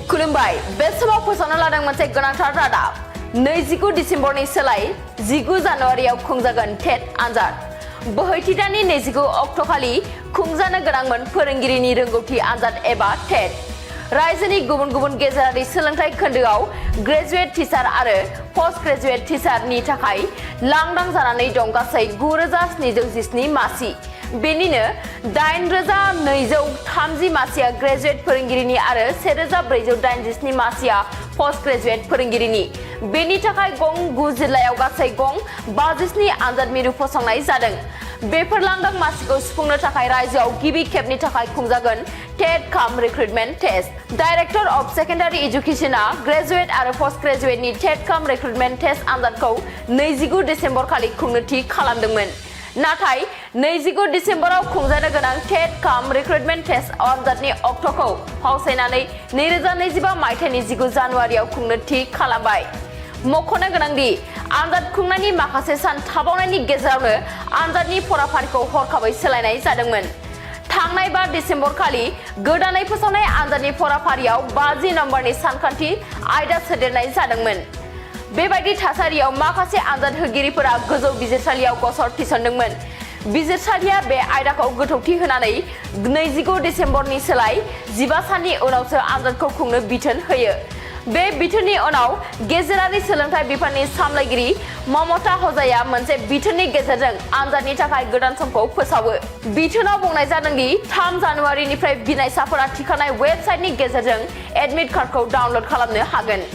खुलुमबाय बे समाव फोसावना लादों मोनसे गोनांथार रादाब 29 डिसेम्बरनि सोलाय 19 जानुवारियाव खुंजागोन टेट आनजाद बोहैथि दाननि 29 अक्ट'खालि खुंजानो गोनांमोन फोरोंगिरिनि रोंगौथि आनजाद एबा टेट रायजोनि गुबुन गुबुन गेजेरारि सोलोंथाइ खोन्दोआव ग्रेजुवेट टिचार आरो पोस्ट ग्रेजुवेट टिचारनि थाखाय लांदां जानानै दं गासै 9717 मासि बेनिनो 8230 मासिया ग्रेजुवेट फोरोंगिरिनि आरो 1487 मासिया पोस्ट ग्रेजुवेट फोरोंगिरिनि बेनि थाखाय गं 9 जिल्लायाव गासै गं 57 आनजाद मिरु फसंनाय जादों बेफोर लांदां मासिखौ सुफुंनो थाखाय रायजोआव गिबि खेबनि थाखाय खुंजागोन TET cum recruitment test director of secondary एजुकेशनआ ग्रेजुवेट आरो पोस्ट ग्रेजुवेटनि टेट काम रिक्रुटमेन्ट टेस्ट आनजादखौ 29 डिसेम्बर खालि खुंनो थि खालामदोंमोन नाथाय 29 डिसेम्बराव खुंजानो गोनां टेट काम रिक्रुटमेन्ट टेस्ट आनजादनि अक्ट'खौ फावसायनानै 2025 मायथाइनि 19 जानुवारियाव खुंनो थि खालामबाय मख'नो गोनांदि आनजाद खुंनायनि माखासे सान थाबावनायनि गेजेरावनो आनजादनि फराफारिखौ हरखाबै सोलायनाय जादोंमोन थांनाय 5 डिसेम्बर खालि गोदानै फोसावनाय आनजादनि फराफारियाव 50 नम्बरनि सानखान्थि आयदा सोदेरनाय जादोंमोन बेबायदि थासारियाव माखासे आनजाद होगिरिफोरा गोजौ बिजिरसालियाव गसर थिसनदोंमोन बिजिरसालिया बे आयदाखौ गोथौथि होनानै 29 डिसेम्बरनि सोलाय 15 साननि उनावसो आनजादखौ खुंनो बिथोन होयो बे बिथोननि उनाव गेजेरारि सोलोंथाइ बिफाननि सामलायगिरि ममता हजाया मोनसे बिथोननि गेजेरजों आनजादनि थाखाय गोदान समखौ फोसावो बिथोनाव बुंनाय जादों दि 3 जानुवारिनिफ्राय बिनायसाफोरा थिखानाय वेबसाइटनि गेजेरजों एडमिट कार्डखौ डाउनलड खालामनो हागोन